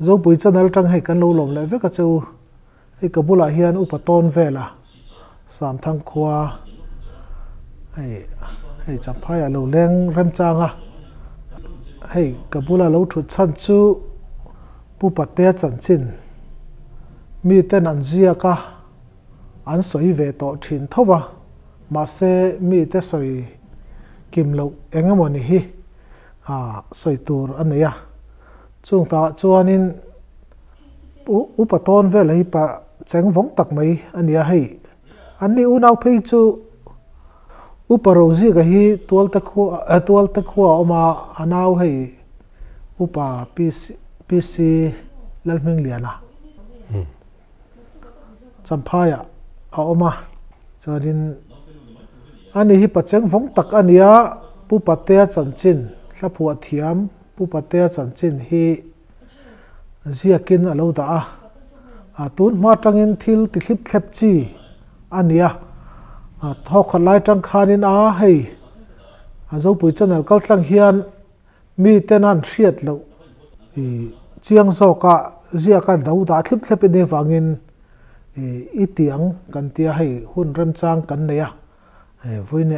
Zopui channel atang hei kan lo lawm leh vek a che u. Hei ka bulah hian upa tawn vela Samthang khua hei hei Champhai ah lo leng remchang a. Hei ka bula lo thut chhan chu Pu Patea chanchin mi ten an ziak a, an sawi ve tawh thin tho a, mahse mi te sawi kim loh eng emaw ni hi sawi tur a nei a. Chung tah chuanin upa tawn vel hi pa cheng vawng tak mai a ni a, hei an ni unau phei chu upa Rozika hi tualte khua tualte khua a awm a, a nau hei upa PC Lalhmingliana Champhaiah a awm a, chuanin ani hi pa cheng vawng tak a ni a, Pu Patea chanchin hlaphuah thiam Pu Patea chanchin hi ziakin a lo dah a, a tun hma atangin thil ti thlip thlep chi a ni a, thawk khat lai atang khanin a hei a Zopui channel kal tlang hian miten an hriat loh ih chiang zawka ziaka lo dah thlip thlep in avangin ih i tiang kan tia hei hun remchang kan nei a. Vawiin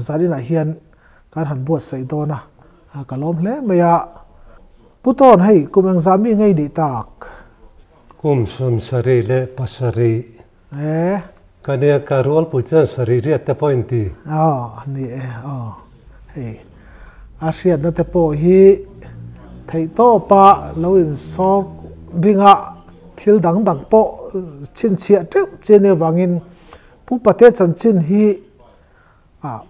zaninah hian kan han buatsaih dawn a, ka lawm hle mai a. Pu Tawn, hei kum engzah mi ngei nih tak? Kum 77 leh pasarih. E. Ka nia, ka rualpui chuan sarih riat te pawh inti. Aw, ni e, aw. Hei, a hriatna te pawh hi theihtawpa lo insawk binga thil dang dang pawh chhinchhiah teuh chi ania vangin Pu Pate chanchin hi ah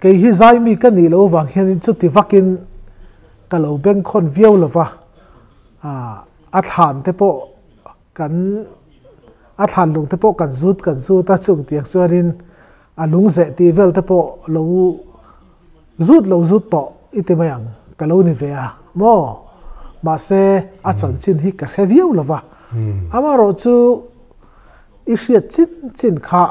kei hi zaimi ka nih loh avang hianin chuti vakin ka lo bengkhawn viau lo va, ah a thlan te pawh kan a thlan lung te pawh kan zut kan zut a chung tiang chuanin a lung zeh tih vel te pawh lo zut lo zut tawh i ti mai ang ka lo ni ve a maw mahse a chanchin hi ka hre viau lo va, amaherawhchu. I hriat chin chin kha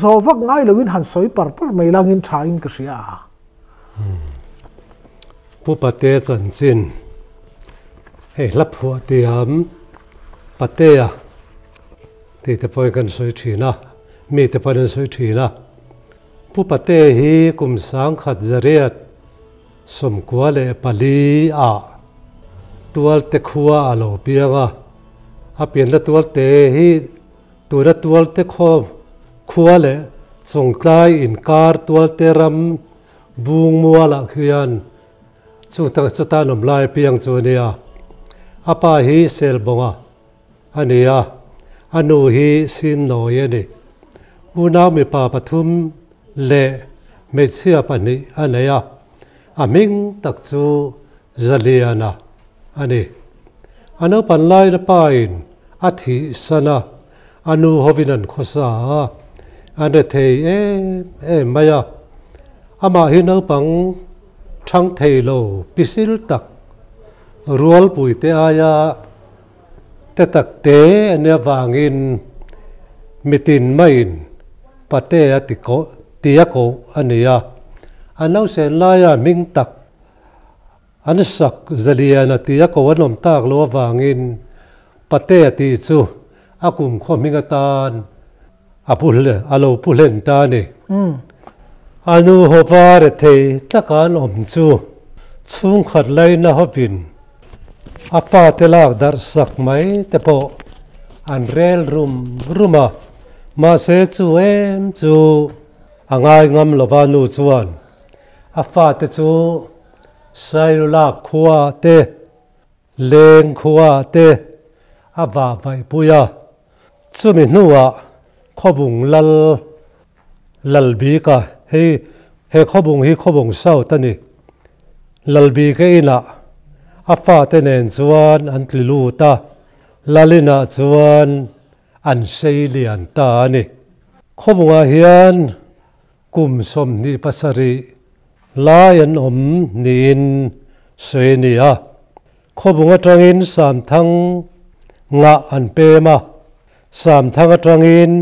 zawh vak ngai loin han sawi par par mai langin thain ka hria a. Pu Pate chanchin, hei hla phuah tiam Patea tih te pawhin kan sawi thin a, mi te pawhin an sawi thin a. Pu Pate hi kum 1924 ah Tualte khua a lo piang a. A pianna Tualte hi tuna Tualte khaw khua leh Chawngtlai inkar Tualte ram bung mualah khian chu chutan awm lai piang chu a nia. A pa hi Selbawnga a ni a, a nu hi Sinnawi a ni. Unau mipa pathum leh hmeichhia pahnih a nei a, a hming tak chu Zaliana a ni. A naupan laina pain a thih san a, a nu hovin an khawsa a, a ne thei em em mai a. Amah hi naupang thang thei lo pisil tak, rualpuite aia te tak te a nia vangin mitin maiin pate a ti koh ti a koh a ni a. A nausen laia hming tak An sak zalian a tih a ko an awm tak lo avangin Pate a tih chu a kumkhaw hming atan a pu a lo pu hlen ta a ni. A nu hova rethei taka an awm chu chhungkhat laina hovin a fate lak darh sak mai te pawh an rel rum rum a, mahse chu em chu a ngai ngam lova nu chuan A fate chu Sailulak khua te, Leng khua te a vah vaihpui a. Chumi hnuah Khawbung lal Lalbika, hei he Khawbung hi Khawbung South a ni, Lalbika inah a fate nen chuan an tli lut a, lal inah chuan an sei lian ta a ni. Khawbungah hian Kum 27 lai an awm niin sawi a ni a. Khawbung atangin Samthang ngah an pem a, Samthang atangin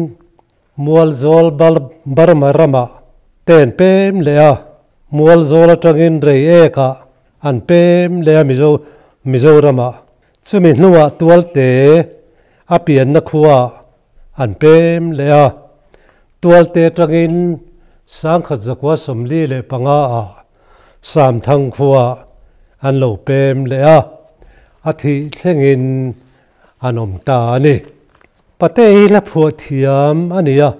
Mualzawl Burma ramah te an pem leh a, Mualzawl atangin Reiekah an pem leh a, Mizo Mizoramah, chumi hnuah Tualte a pianna khuaah an pem leh a. Tualte atangin 1945 ah Samthang khuaah an lo pem leh a, a thih thlengin an awm ta a ni. Pate hi hla phuah thiam a ni a,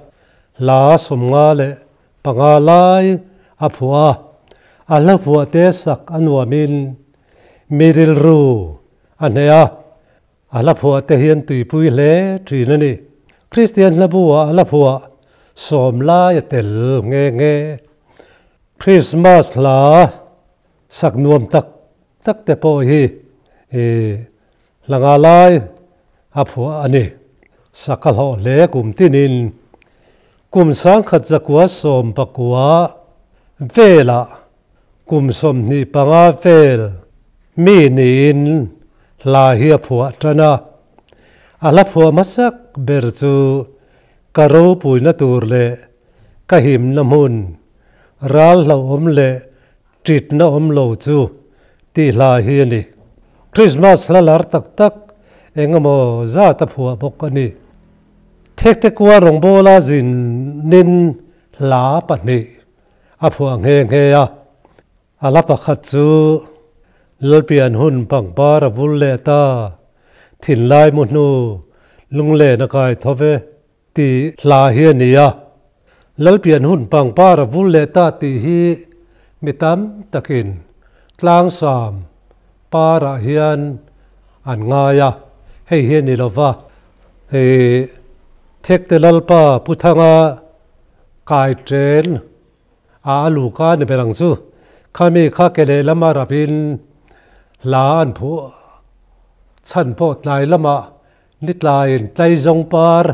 hla 55 lai a phuah a, a hla phuah te sak a nuamin mi rilru a hneh a, a hla phuah te hian tuipui hle thin a ni. Kristian hla buah a hla phuah sawm lai a tel nghe nghe. Krismas hla sak nuam tak tak te pawh hi Hla nga lai a phuah a ni. Sak a hlawh hle kum tinin kum 1919 velah kum 25 vel mi niin hla hi a phuah tan a. A hla phuah hmasak ber chu Ka ropuina tur leh ka himna hmun, ral hlauhawm leh Ṭitna awm lo chu tih hla hi a ni. Krismas hla lar tak tak eng emaw zat a phuah bawk a ni. Thekte kua rawngbawla zinin hla pahnih a phuah nghe nghe a. A hla pakhat chu Lalpian hun pangpar a vul leh ta, thinlai mu hnu lunglen a kai tho ve. Tih hla hi a ni a, Lalpian hun pangpar a vul leh ta tih hi mi tam takin tlangsam parah hian an ngai a, hei hi a ni lo va, hei Thekte Lalpa Pu Thanga kai ṭen a a luka a ni ber ang chu, khami kha ke lehlam a rapin hla an phuh chhan pawh tlai lamah Ni tlaiin tlaizawng par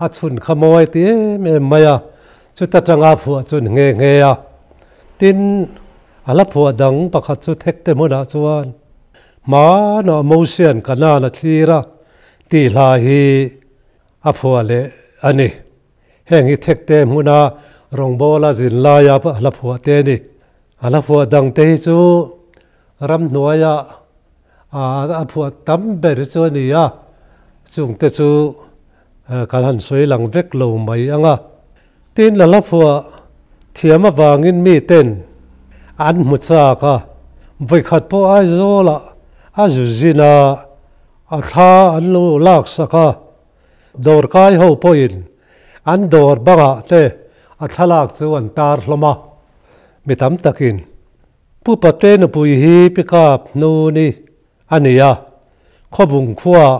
a chhun kha mawi ti em em mai a, chuta tanga phuah chu ni nghe nghe a. Tin, a hla phuah dang pakhat chu Thekte hmunah chuan Hmanah Mosian Kanaan a thlir a tih hla hi a phuah leh a ni. Heng hi Thekte hmuna rawngbawla zin laia a hla phuah te a ni. A hla phuah dangte hi chu ramhnuaia A phuah tam ber chu a ni a, chungte chu kan han sawi lang vek lo mai ang a. Tin, la hla phuah thiam avangin miten an hmu chak a, vawikhat pawh Aizawlah a zu zin a, a thla an lo laksak a, dawr kai ho pawhin an dawr bangah te a thlalak chu an tar hlawm a, mi tam takin Pu Pate nupui hi pickup hnu ni a ni a, Khawbung khuaah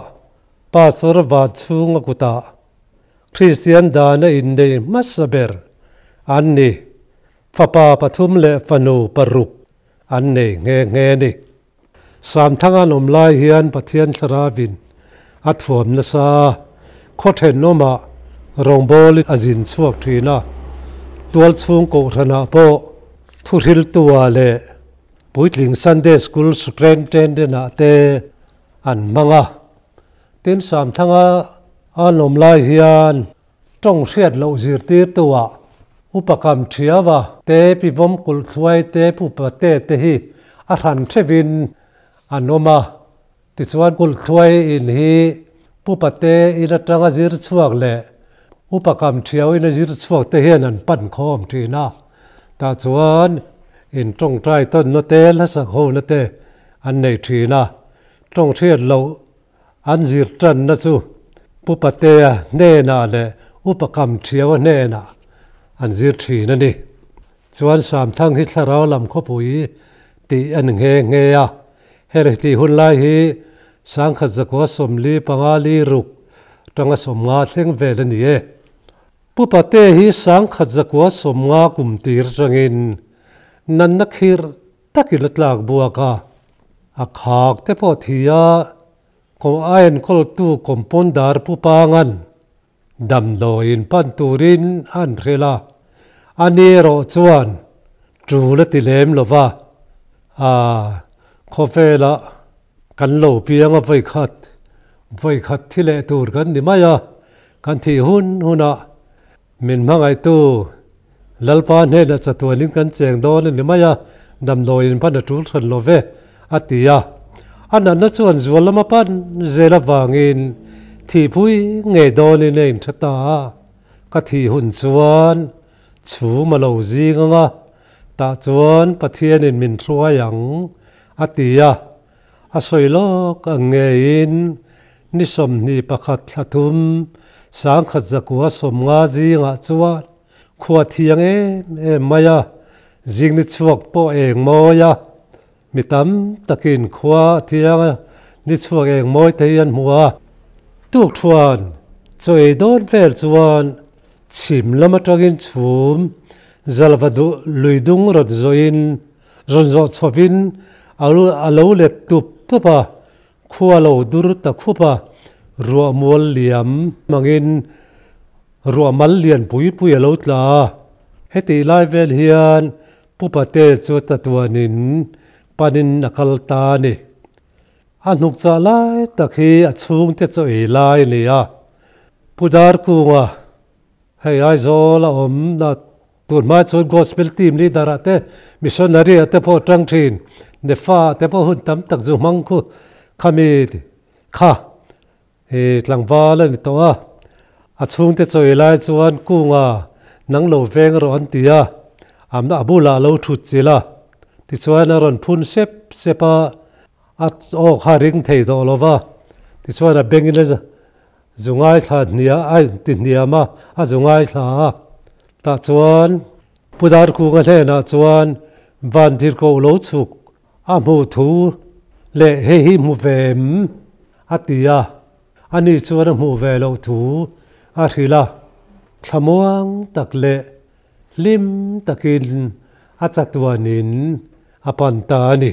Pastor van chhunga kutah Kristian dana innei hmasa ber an ni. Fapa pathum leh fanu paruk an nei nghe nghe a ni. Samthanga an awm lai hian Pathian Thlarauin a thuam nasa a, khaw thenawmah rawngbawlin a zin chhuak thin a, tualchhung kohhranah pawh thuhriltua leh puitling Sunday School Superintendent-ah te an hmang a. Tin, Samthanga an awm lai hian tawng hriat loh zirtirtuah Upa Kam Thiava te, Pi Vawm Kulh Thluai te, Pu Pate te hi a hran theuhin an awm a. Tichuan kulh thluai in hi Pu Pate in atanga zir chhuak leh Upa Kam Thiau in a zir chhuak te hian an pan khawm thin a, tah chuan in tawngtai tawnna te hlasak hona te an nei thin a, tawng hriat loh an zir tanna chu Pu Patea hnenah leh Upa Kam Thiau hnenah an zir thin a ni. Chuan Samthang hi thlarau lam khawpui tih a ni nghe nghe a, Heng tih hun lai hi 1945 li ruk tanga 50 thleng vel a ni e. Pu Pate hi 1950 kum tir atangin nanna khirh takin a tlak buak a, a khak te pawh thi a, a enkawltu compounder Pu Pangan Damdawiin pan turin an hrilh a, ani erawh chuan tul a ti lem lo va, Aa, khawvelah kan lo piang a vawikhat, vawikhat thi leh tur kan ni mai a, kan thih hun hunah min hmangaihtu Lalpa hnenah chatuanin kan cheng dawn a ni mai a, damdawiin pan a tul hran lo ve, a ti a. A natna chuan zual lama pan zel avangin thihpui ngei dawnin a intha ta a. Ka thih hun chuan chhum a lo zing ang a, tah chuan Pathianin min hruai ang, a ti a. A sawi lawk ang ngeiin ni 21 thla thum 1950 zingah chuan khua thiang em em mai a, zing ni chhuak pawh eng mawi a, mi tam takin khua thiang a ni chhuak eng mawi te hi an hmu a. Tukthuan chaw ei dawn vel chuan chhim lam atangin chhum zalva duh lui dung rawn zawhin rawn zawh chhovin a lo let tup tup a, Khua lo dur ta khup a, ruah mual liam hmangin ruah mal lian pui pui a lo tla a. Hetih lai vel hian Pu Pate chu tatuanin panin a kal ta a ni. A hnuk chah lai tak hi a chhungte chaw ei lai a ni a. Pu Darkunga hei Aizawl a awm na Tun hma chuan Gospel team leader ah te, missionary ah te pawh tang thin, Nefa ah te pawh hun tam tak zu hmang khu khami kha i tlangval a ni tawh a. A chhungte chawi lai chuan kunga nang lo veng rawh an ti a, a bulah a lo thut chilh a, tichuan a rawn phun sep sep a, a aw kha a ring thei tawh lo va, tichuan a bengin a Zu ngaithla hnia a inti hniam a, a zu ngaithla a. Tah chuan Pu Darkunga hnenah chuan Vandirhkoh lo chhuk a hmuh thu leh hei hi hmu ve em? a ti a, ani chuan a hmuh ve loh thu a hrilh a. Thlamuang tak leh hlim takin a chatuanin a pan ta a ni.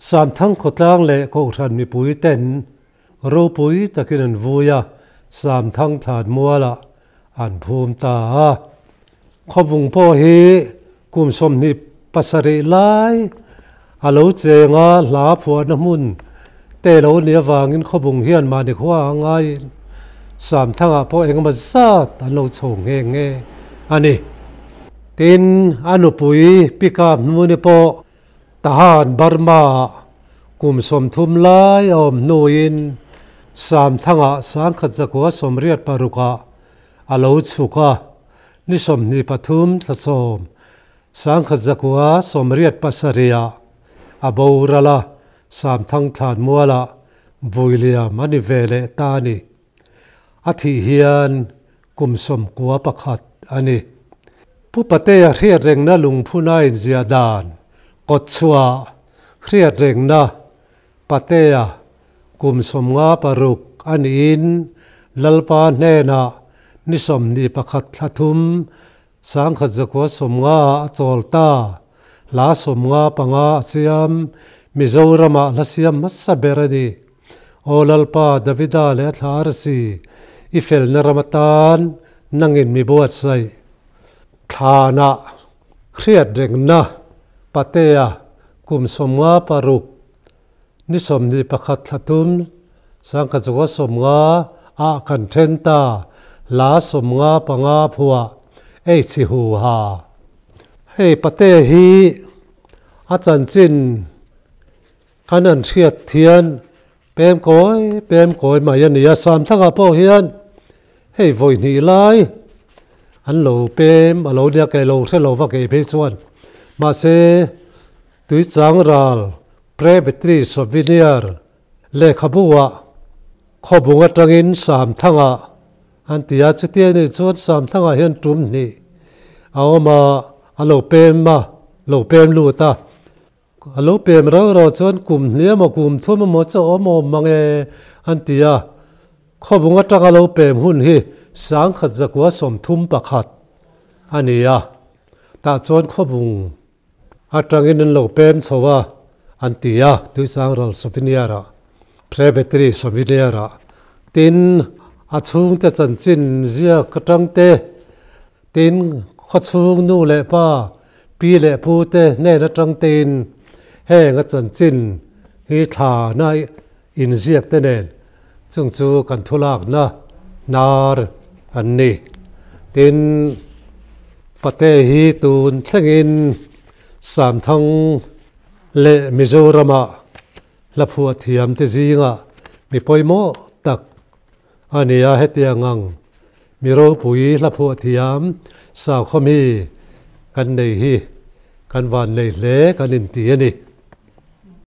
Samthang khawtlang leh Kohhran mipui ten ropui takin an vui a, Samthang thlan mualah an phum ta a. Khawvung pawh hi kum 27 lai a lo cheng a, hla phuahna hmun te lo nih avangin Khawvung hian mahni khua a ngaiin Samthangah pawh engemaw zat an lo chho nghe nghe a ni. Tin, a nupui Pikap Hnuni pawh Tahan Burma-ah kum 30 lai a awm hnuin Samthangah 1986-ah a lo chhuk a, ni 23 thla sawm 1987-ah a boral a, Samthang thlanmualah Vuiliam a ni ve leh ta a ni. A thih hian kum 91 a ni. Pu Patea hriatrengna lungphuna inziah dan kawtchhuah hriatrengna Patea kum 56 a niin Lalpa hnenah ni 21 thla thum 1990 ah a chawl ta. Hla 55 a siam, Mizoramah hla siam hmasa ber a ni. Aw Lalpa, Davida leh a thla arsi, i felna ram atan nangin mi buatsaih. Thlanah hriat rengna Patea kum 56 ni 21 thla thum 1990 ah kan then ta, hla 55 phuah ei chhi hu ha. Hei Patea hi a chanchin Kan an hriat thian pem kawi pem kawi mai a ni a, Samthanga pawh hian hei vawi hnih lai an lo pem a lo nia kei lo hre lo va kei phei chuan mahse Tuichang ral Pre-Battery Souvenir lehkhabu ah khawbung atangin Samthanga an ti a, chutia nih chuan Samthanga hian tum hnih a awm a, a lo pem a, lo pem lut a. A lo pem rau rau chuan kum hnih emaw kum thum emaw chu a awm awm mang e an ti a. Khawbung atanga lo pem hun hi 1931 a ni a. Tah chuan khawbung atangin an lo pem chho a an ti a, Tuisangral Souvenir-ah, Pre-Battery Souvenir-ah. Tin, a chhungte chanchin ziak atangte Tin, khawchhung nu leh pa, pi leh pu te hnen atang tein heng a chanchin hi thlana inziak te nen chung chu kan thulakna hnar an ni. Tin, Pate hi tun thlengin Samthang leh Mizoramah. Hla phuah thiam te zingah mi pawimawh tak a ni a, hetiang ang mi ropui hla phuah thiam sakhawmi kan nei hi kan van nei hle kan inti a ni.